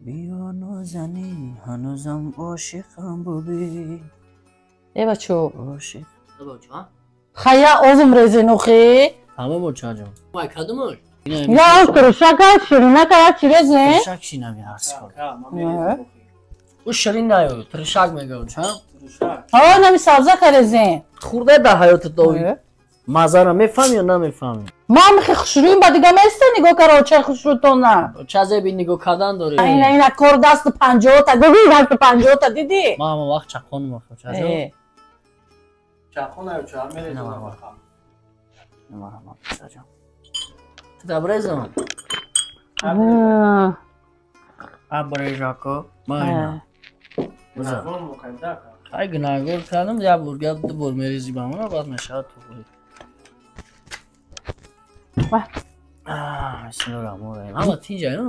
Биё нозанин, ҳанӯзам ошиқам, бубин. Э бачо. Ошиқ. Хая озум резен охи. Ҳама бочаҷон. Вай кадумош? Я туршака ширинака я чи резен? Туршак шинами ҳарсикор. Ӯ ширин наё, туршак мегӯяд, ча? Ҳа, нами сабзака резен. Хурда дар ҳаётат ови. Мазара мефаҳми ё намефаҳми? Ман михи хушрӯим ба дига места нигоҳ кара очаи хушрӯтона. Ча зеби нигоҳ кардан дорӣ? Ина ина кор дасту панҷоҳта, гуги дасту панҷоҳта дидӣ? Ман ҳама вақт чақонам охи, чаҷон. Чақон аю ча мерезам. Марҳамат, чаҷон. Ту дабрезам? Абрежако, майна. Бизан. Ай гунаҳгор кардам, як бор гап ду бор мерези ба мана, баъд мешавад туғри. Бисмиллоҳи раҳмони раҳим. Ҳама тинҷа, ё?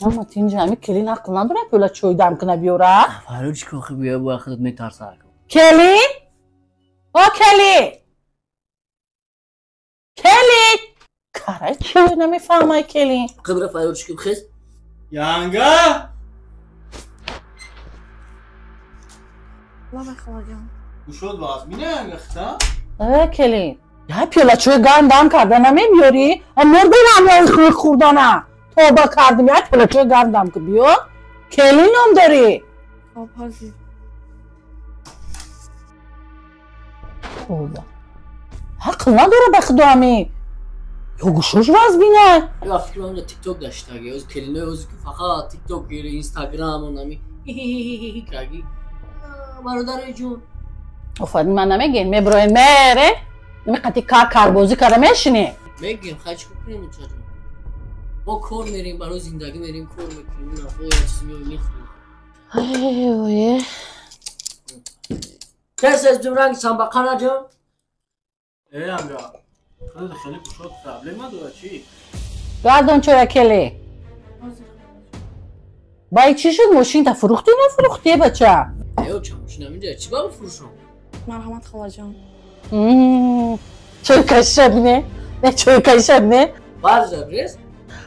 Ҳама тинҷа, ҳами келин ақл надорад пӯла чой дам куна биёра? Фарёд чӣ кохи биё, бо худат метарса. Келин? О келин! Келин! Карай чой намефаҳмай келин. Қибра фарёд чӣ хез? Янга! Лабай холаҷон. Гушод вазмина янга хита? Э келин. Я пиёла чой гарм дам карда намебиёрӣ? Мурдинам ё хурдона. Тоба кардим, я пиёла чой гарм дам ку биё. Келин ном дорӣ? Хоб ҳозир. Тоба. Ҳақл надора ба худо ами. Ё гӯшош вазбина. Ё фикр мекунам тикток гаштаги. Оз келинои оз фақат тикток гири, инстаграм онами. Карги. Бародари ҷон. Офарин ман намегин, меброен мере. Ми қати кар карбозӣ кара мешинӣ. Мегим, хай чӣ кунем чаҷон? Мо кор мерем, барои зиндагӣ мерем, кор мекунем, на бо як чиз меоем мехӯрем. Ой, Тез тез ранги самбақа наҷон. Э янга. Худат хеле гушод проблема дора чӣ? Гардон чоя келе. Бай чӣ шуд мошинта фурӯхтӣ нафурӯхтӣ бача? Э оча мошинам инҷа чӣ ба фурӯшам? Марҳамат холаҷон. Чой кашад не? Не чой кашад не? Баъзе рез?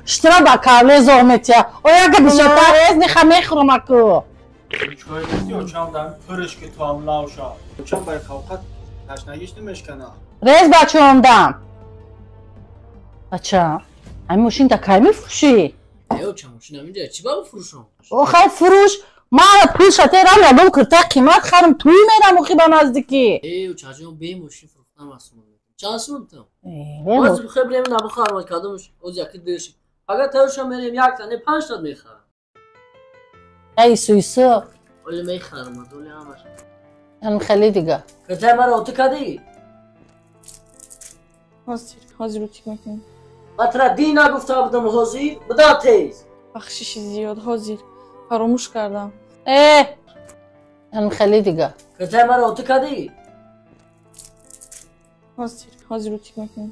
Штра ба кавле зоғ метия. Ояга бишота рез неха мехӯрам аку. Чой гуфти очам дам пурш ки то ам лавша. Очам бай хавқат ташнагиш намешкана. Рез бачаомдам. Бача, ами мошинта кай мефурӯшӣ? Э оча мошинам инҷа чӣ ба фурӯшам? Охай фурӯш. Ман пул шатерам ягон курта қимат харам туй мерам охи ба наздикӣ. Э очаҷон бе мошин фурӯхтан расумон. Чанд сум битам? Боз бихоҳ бирем набихарам кадомш оз яки дирши. Агар тайёршам мерем як та не панҷ та мехарам. Эй ису ису. Оли мехарам, оли ҳамаш. Ҳам хеле дига. Куртаи маро оту кардӣ? Ҳозир, ҳозир утик мекунем. Ман тура дин нагуфта будам ҳозир? Буда тез. Бахшиши зиёд ҳозир. Фаромӯш кардам. Э, ҳам хеле дига. Куртаи маро оту кардӣ? Ҳозир, ҳозир утик мекунем.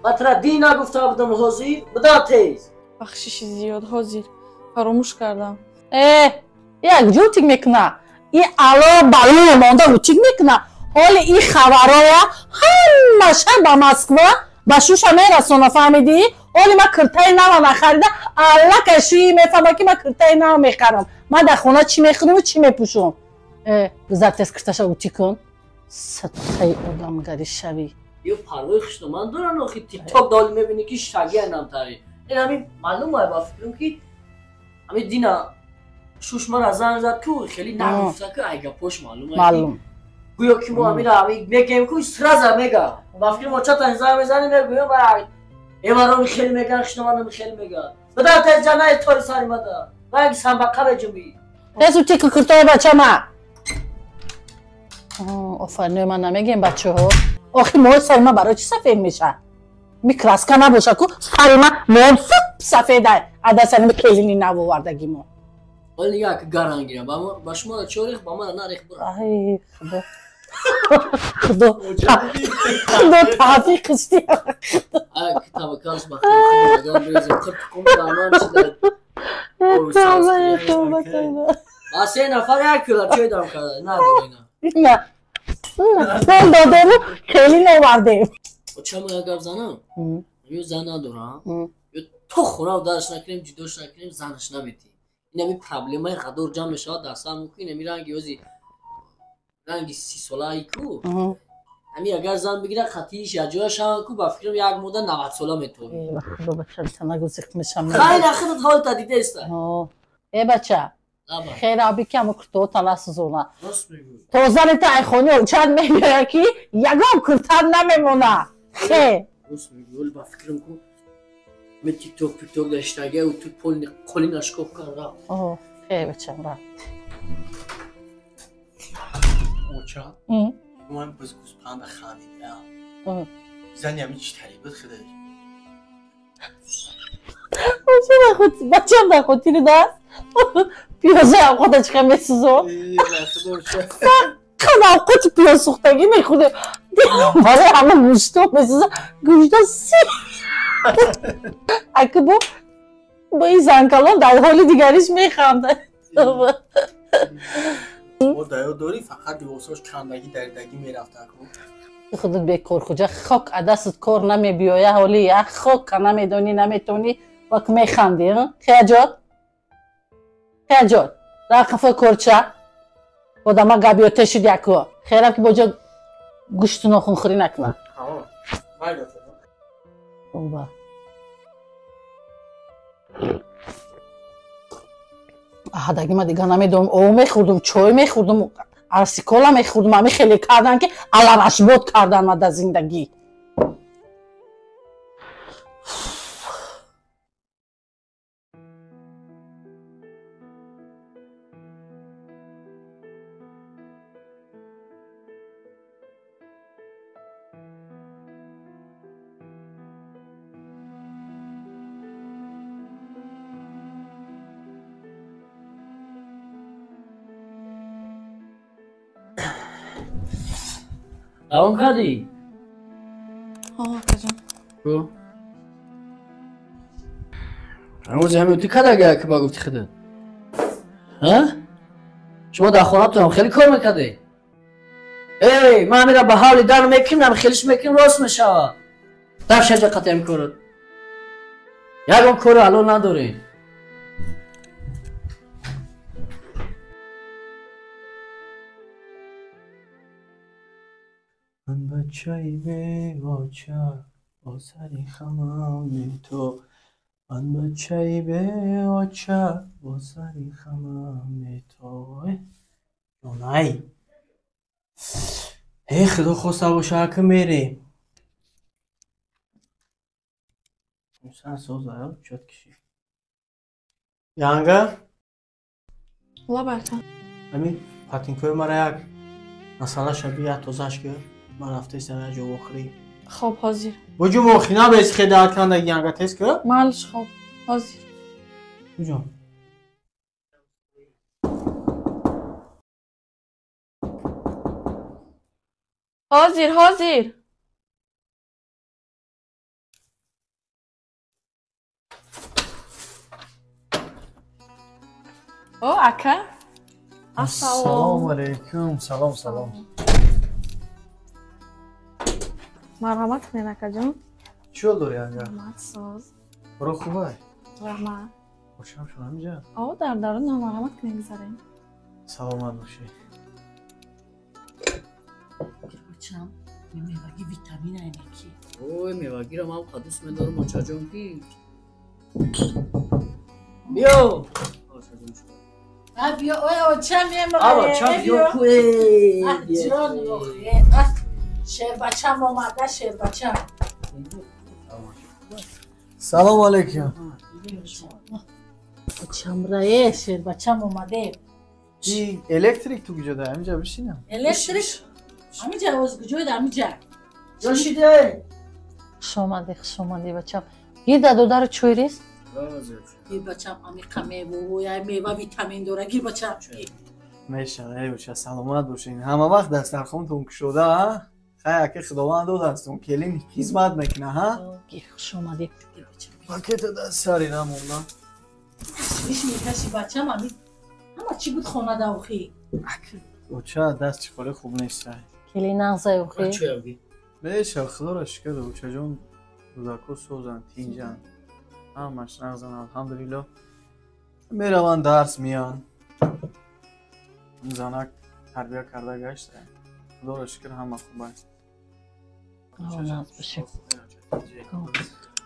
Ман тура дин нагуфта будам ҳозир? Буда тез. Бахшиши зиёд ҳозир. Фаромӯш кардам. Э, як ҷо утик мекуна. И ало бало монда утик мекуна. Ҳоли и хабароя ҳамаша ба Москва ба шуша мерасона, фаҳмидӣ? Ҳоли ман киртаи нава нахарида, аллакай шӯи мефаҳма ки ман киртаи нава мехарам. Ман дар хона чӣ мехӯрам чӣ мепӯшам? Э, гузар тез кирташа утик кун. Садқаи одамгарӣ шавӣ. Ё парвои хушноман доран охи тикток доли мебинӣ ки шагия намтари. Ин ҳамин маълум ай ба фикрам ки ҳамин дина шуш мара занг зад ку хеле нагуфта ки ай гапош маълум ай. Маълум. Гӯё ки мо ҳамина ҳамин мегӯем ку сразу мега. Ба фикрам мо чата занг мезанем мегӯем ай эвароми хеле меган хушноманами хеле меган. Бада тез ҷанаи тори сари мада. Ранги самбақа меҷунбӣ. Тез утик кун киртаи бачама. Офарин ман намегем бачаҳо. Охи мои сари ман барои чӣ сафед меша? Ми краска набоша ку сари ман моам сафеда. Адасани келини навовардаги мо. Оли як гаран гирам. Ба шумо чорих ба ман нарех бура. Ай худо. Худо. Худо тавфиқ хисти. Ай таваккал ба худо худо қирқ кум даман чида. Тавба, тавба, тавба. Ба се нафар як кила чой дам карда. Надор ина. Не. Пул додему келин овардем. Оча мо як гап занам? Ё зан надорам. Ё то хона дарш накунем, ҷудош накунем, занаш наметӣ. Ин ҳамин проблемаи ғадор ҷамъ мешавад дар сар мумкин ҳамин ранги ози ранги 30 солаи ку ҳамин агар зан бигира қатииш якҷоя шаванд ку ба фикрам як мода 90 сола метавонӣ. Ба худо бача нагу зиқ мешам. Хайр, худат ҳолта дидаеста. Э бача. Хейр аби ки ҳама куртаҳота насӯзона. Рост мегӯӣ. Тоза лета айхони чанд мебиёя ки ягон курта намемона. Хе. Рост мегӯӣ, вале ба фикрам ку ме тикток пикток даштагия у ту пол қолин ашкоф кар рафт. О, хе бачам рафт. Оча. Ман боз гӯспанда хандидам. Зани ҳамин чӣ тари буд худаш? Бачам дар хотири даст. Пиёзаи авқота чӣ қадр месӯзон. Фақат авқоти пиёзсӯхтагӣ мехӯрдем. Барои ҳама гӯшто месӯза, гӯшто си. Аки бо ин занкалон дар ҳоли дигариш механдад. Мо даё дорӣ фақат либосош кандагӣ даридагӣ мерафта ку. Худат бекор хуҷа хок адастат кор намебиёя ҳоли як хок намедонӣ наметонӣ вак механдӣ. Хеяҷон? Хеяҷон, дар қафои корча одама габиёте шуд яку. Херам ки боҷо гӯшту нохунхӯрӣ накунад. Оба. Аҳадаги ма дига намедонам, об мехӯрдум, чой мехӯрдум, арсикола мехӯрдум, ҳами хеле кардан ки аларашбод кардан ма дар зиндагӣ. Давом кардӣ? Ҳо, акаҷон. Ку? Ҳамози ҳамин ту кадага ки ба гуфти худат? Ҳа? Шумо дар хонатонам хеле кор мекардед? Эй, ман ҳамира ба ҳавли дар мекунам, хелиш мекунам, рост мешавад. Дар шаҷа қатъи ҳамин корот. Ягон кору ҳалол надоред. Ман бачаи беоча бо сари хамам бе ту. Ман бачаи беоча бо сари хамам бе ту. Ҷонай. Э худо хоста боша ки мерем. Сан соза чот киши. Янга? Лаб ака. Ҳамин патинкои мара як масъала шаби як тозаш ки ман рафтаистам як ҷо вохӯрӣ. Хоб, ҳозир. Буҷу вохӣ набес хе даҳат кандаги янга тез ки? Малш хоб, ҳозир. Буҷон. Ҳозир, ҳозир. О, ака. Ассалому алайкум. Салом, салом. Марҳамат кунед, акаҷон. Чӣ ҳол дорӣ, Анга? Раҳмат, соз. Боро хубай? Раҳмат. Бошам шуд ҳамиҷа? О, дар дарун марҳамат кунед, гузарем. Саломат бошӣ. Бачам, меваги витамин айнеки. Ой, мевагиро ман дӯст медорам, очаҷон ки. Биё. Биё, ой, очам мемоқе. Очам биё ку. Ҷон мохе. Шербачам омада, шербачам. Салому алайкум. Очамрае, шербачам омаде. И электрик ту куҷода? Ҳамиҷа бишинам. Электрик? Ҳамиҷа, оз куҷоида ҳамиҷа? Ҷо шиде. Хуш омадӣ, хуш омадӣ, бачам. Гир дар додару чой рез. Гир бачам, амиқа мевоя, мева витамин дора. Гир бачам. Мешава, эй бача, саломат бошед. Ҳама вақт дастархонтон кушода, а? Хай аки худованд додастон, келин хизмат мекуна, ҳа? Гир, хуш омадӣ. Гир бачам. Пакета даст сари намонда. Иш мекаши бачам, ами ҳама чӣ буд хонада охи? Оча даст чӣ холе хуб нест. Келин нағзай охи. Мешава, худоро шукр, очаҷон кӯдако созанд, тинҷанд. Ҳамаш нағзанд, алҳамдулилло. Мераванд дарс меянд. Занак тарбия карда гашта. Худоро шукр ҳама хуб аст.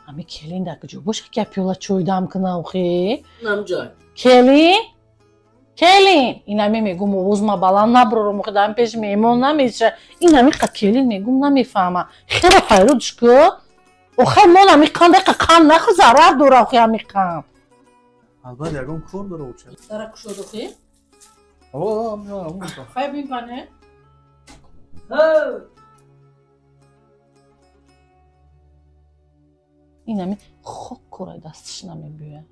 Ами келин дар куҷо боша ки пиёла чой дам куна охи? Намҷай. Келин? Келин! Инами мегум овоз ма баланд наброрум охи дар пеш меҳмон намеша. Инами қа келин мегум намефаҳма. Хела файрудш ку? Охай мон ами қанд қа қанд нахӯ зарар дора охи ами қанд. Албатта ягон кор дора оча. Дара кушод охи? О, ам. Хай бин пане. Инами хок кора дасташ намебиёяд.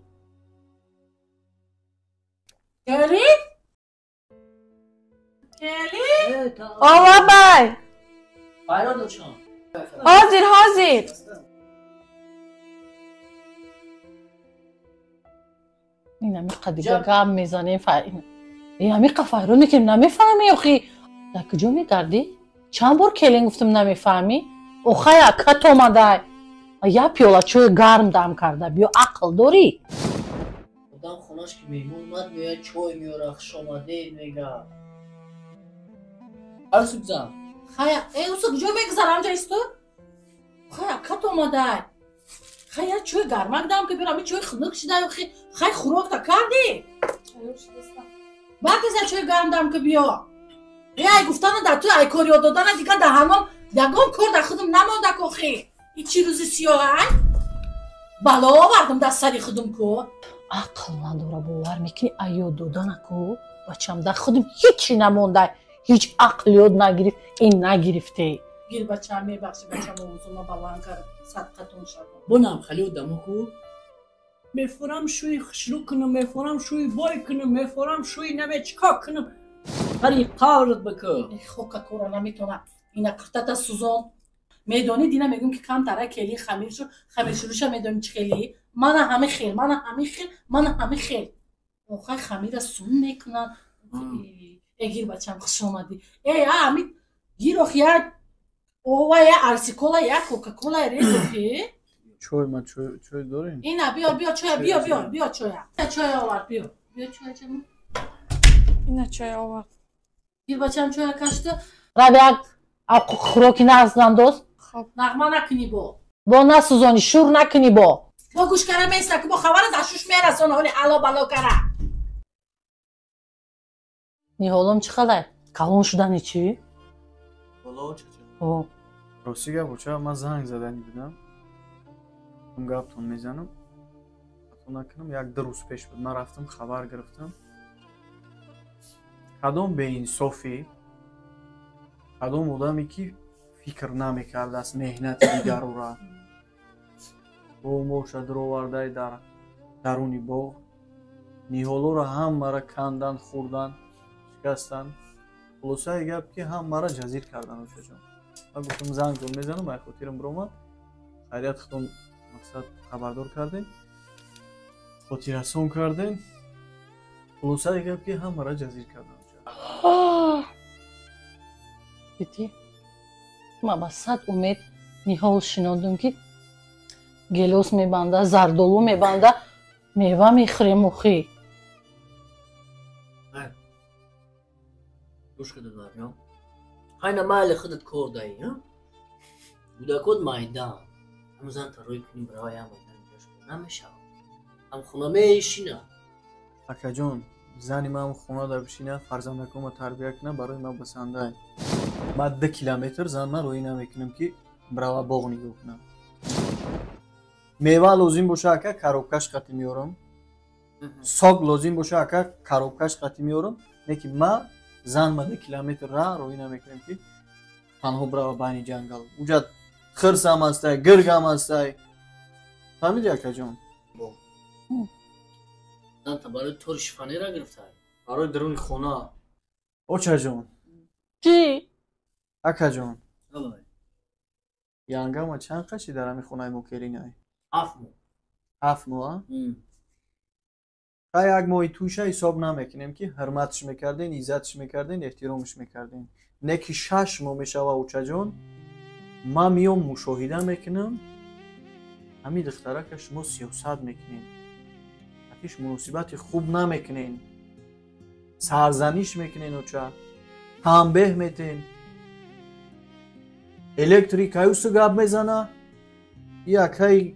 Келин? Келин? Олабай! Файрод оча. Ҳозир, ҳозир. Инами қа дига гап мезанем. Ами қа файрод мекунем намефаҳмӣ охи. Дар куҷо мегардӣ? Чанд бор келин гуфтам намефаҳмӣ? Охай акат омадай. Я пиёла чой гарм дам карда биё ақл дорӣ? Одам хонаш ки меҳмон омад меояд чой меёра хушомадед мега. Арсук зан. Хая, усу куҷо мегузара амҷа исто? Хай акат омадай. Хай я чой гармак дам ки биёр ами чой хунук шидай охи. Хай хӯрокта кардӣ? Баъд чой гарм дам ки биё. Ай гуфтана дар ту ай кор ёд додана дигар дар ҳамон ягон кор дар худам намонда охи. И чӣ рӯзи сиёҳ ай? Бало овардам дар сари худам ку. Ақл надора бовар мекунӣ ай ёд додана ку бачам дар худам ҳечи намондай. Ҳеҷ ақл ёд нагирифт, ин нагирифте. Гир бачам мебахши бачам овозума баланд кард садқатон шавад. Бонам хали одамо ку мефурам шӯи хушрӯ кунам, мефурам шӯи бой кунам, мефурам шӯи наме чикор кунам. Хари қаврат бикӯ. Хока кора наметона. Ина қиртата сӯзон. Медонӣ дина мегӯм ки камтара кели хамир шу, хамир шуруша медонӣ чӣ хели? Мана ҳами хел, мана ҳами хел, мана ҳами хел. Охай хамира сун мекунанд. Э гир бачам хуш омадӣ. Э ами гир ох я ова я арсикола я кока-кола рез охи. Чой ма чой дорем? Ина биё биё чоя биё биё биё чоя. Чоя овард биё. Биё чоя чам. Ина чоя овард. Гир бачам чоя кашта. Рабиак хӯроки нағз дост. Нағма накунӣ бо. Бо насӯзонӣ, шур накунӣ бо. Бо гӯш кара места ки бо хабара дар шуш мерасона ҳоли ало бало кара. Ниҳолом чӣ қалай? Калон шудани чӣ? Боло чача. О. Рости гап оча ман занг задани будам. Он гаптон мезанам. Хато накунам як-ду рӯз пеш буд. Ман рафтам хабар гирифтам. Кадом беинсофӣ, кадом одаме ки фикр намекардааст меҳнати дигарора бо моша дуровардаи дар даруни боғ ниҳолоро ҳамаро кандан, хӯрдан, шикастан. Хулосаи гап ки ҳамаро ҷазир кардан очаҷон. Ман гуфтам зангтон мезанам, ай хотирам биромад. Хайрият худтон мақсад хабардор кардем, хотиррасон кардем. Хулосаи гап ки ҳамаро ҷазир кардан. Дидӣ? Ман ба сад умед ниҳол шинодум ки гелос мебанда, зардолу мебанда, мева мехӯрем охи. Гӯш када дарё. Хайна майли худат кор даӣ, гудакот майдан. Ҳамун зан та рӯй кунӣ барава я майдан гӯш кун намешавад. Ҳам хона мешина. Акаҷон, зани ман хона да бишина, фарзандакома тарбия куна, барои ман басандай. Ман 2 километр зан ман рӯй намекунам ки брава боғ нигоҳ кунам. Мева лозим боша ака коробкаш қати меорам. Сок лозим боша ака коробкаш қати меорам. Не ки ман зан ма 2 километр ра рӯй намекунам ки танҳо брава байни ҷангал. Уҷа хирсам ҳастай, гиргам ҳастай. Фаҳмиди акаҷон? Зан та барои тори шифонера гирифтай. Барои даруни хона. Очаҷон. Чӣ? Акаҷон. Янгама чанд қаши дар ҳамин хонаи мо келинай? 7 моҳ. 7 моҳ, а? Хай як моҳи туйша ҳисоб намекунем ки ҳурматш мекарден, иззатш мекарден, эҳтиромш мекарден. Не ки 6 моҳ мешава очаҷон, ман миём мушоҳида мекунам, ҳамин духтарака шумо сиёсат мекунед. Қатиш муносибати хуб намекунен, сарзаниш мекунен, оча, танбеҳ метен. Электрик аюсу гап мезана, якай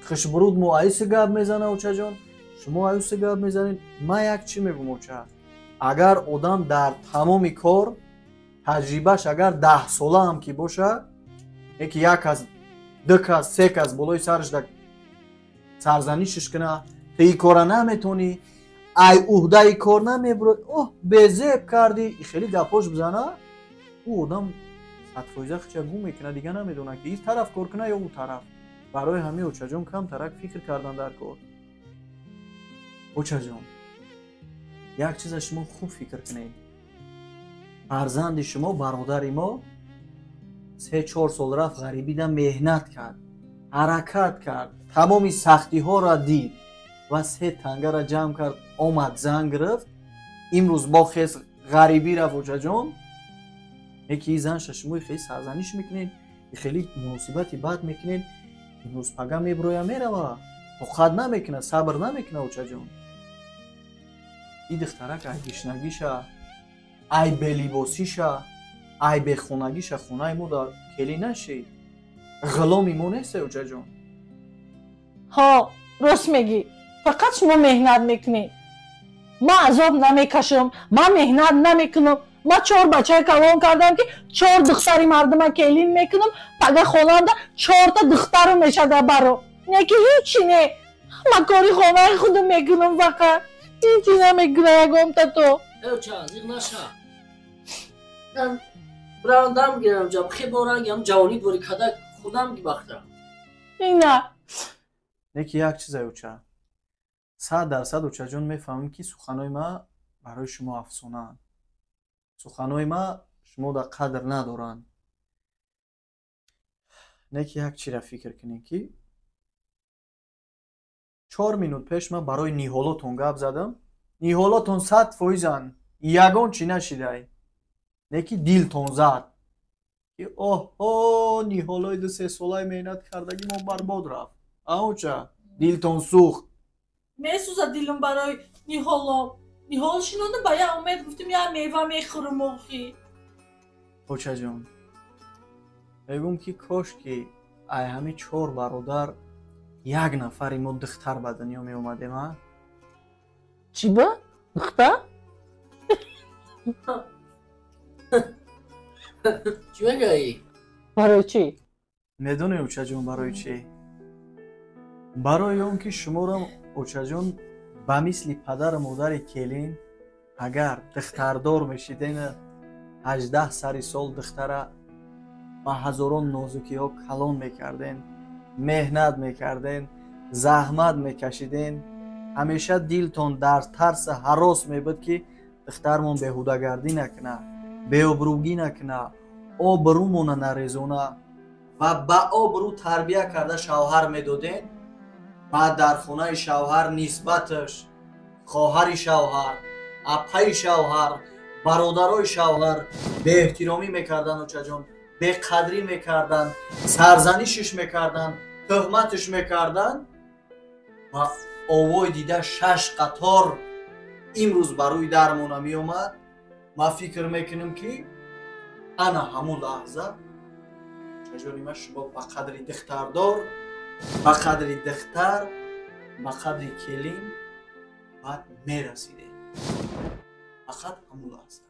хушбуруд мо аюсу гап мезана, очаҷон, шумо аюсу гап мезанед. Ман як чӣ мегӯм, оча, агар одам дар тамоми кор таҷрибаш агар 10 сола ҳам ки боша, яки як кас, ду кас, се кас болои сараш да сарзанишаш куна, ту ин кора наметонӣ, ай уҳдаи кор намебурӣ, оҳ безеб кардӣ, хеле гапош бизана, ӯ одам 100% хича гум мекуна, дига намедона ки ин тараф кор куна ё ӯ тараф. Барои ҳамин, очаҷон, камтарак фикр кардан дар кор. Очаҷон, як чиза шумо хуб фикр кунед. Фарзанди шумо, бародари мо, 3-4 сол рафт ғарибида, меҳнат кард, ҳаракат кард, тамоми сахтиҳоро дид ва 3 тангара ҷамъ кард, омад, зан гирифт. Имрӯз бо хес ғарибӣ рафт, очаҷон. Яки ин занша шумо хеле сарзаниш мекунед, хеле муносибати бад мекунед, имрӯз пага меброя мерава, тоқат намекуна, сабр намекуна, очаҷон. Ин духтарак ай гишнагиша, ай белибосиша, ай бехонагиша хонаи мо дар келӣ нашид, ғуломи мо несте, очаҷон. Ҳо, рост мегӣ, фақат шумо меҳнат мекунед, ман азоб намекашам, ман меҳнат намекунам. Ман 4 бачаи калон кардам, ки 4 духтари мардума келин мекунам, пага хонанда 4та духтару мешада баро. Не ки ҳичи не, ман кори хонаи худам мекунам, фақат ҳичи намекунам ягонта то. Оча, зиқ наша. Бирам дам гирам, ҷа хебо рангам ҷавонӣ дори када худам гибахта. Ина. Не ки як чизай, оча. 100%, очаҷон, мефаҳмам, ки суханои ман барои шумо афсонаанд. Суханои ман шумо дар қадр надоранд. Не ки як чира фикр кунед, ки 4 минут пеш ман барои ниҳолотон гап задам. Ниҳолотон 100%-анд, ягон чӣ нашидай. Не ки дилтон зад, ки оҳо, ниҳолои 2-3 солаи меҳнат кардагӣ мо барбод рафт. Аоча, дилтон сӯхт. Месӯзад дилам барои ниҳолом. Ниҳол шинонда ба як умед гуфтим, як мева мехӯрам охи. Очаҷон, мегӯм, ки кош ки ай ҳами 4 бародар як нафари мо духтар ба дунё меомадем, а? Чӣ ба? Духтар? Чӣ мегӯӣ? Барои чӣ? Медонӣ, очаҷон, барои чӣ? Барои он ки шуморо, очаҷон, ба мисли падару модари келин агар духтардор мешиден, 18 сари сол духтара ба ҳазорон нозукиҳо калон мекарден, меҳнат мекарден, заҳмат мекашиден, ҳамеша дилтон дар тарси ҳарос мебуд, ки духтармон беҳудагардӣ накуна, беобрӯгӣ накуна, обрӯмона нарезона, ва ба обрӯ тарбия карда шавҳар медоден. Баъд дар хонаи шавҳар нисбаташ хоҳари шавҳар, апаи шавҳар, бародарои шавҳар беэҳтиромӣ мекарданд, очаҷон, беқадрӣ мекарданд, сарзанишиш мекарданд, тӯҳматиш мекарданд ва овои дида 6 қатор имрӯз ба рӯи дармона меомад. Ман фикр мекунам, ки ана ҳамун лаҳза, очаҷони ман, шумо ба қадри духтардор, ба қадри духтар, ба қадри келин баъд мерасидед. Фақат ҳамун лаҳза.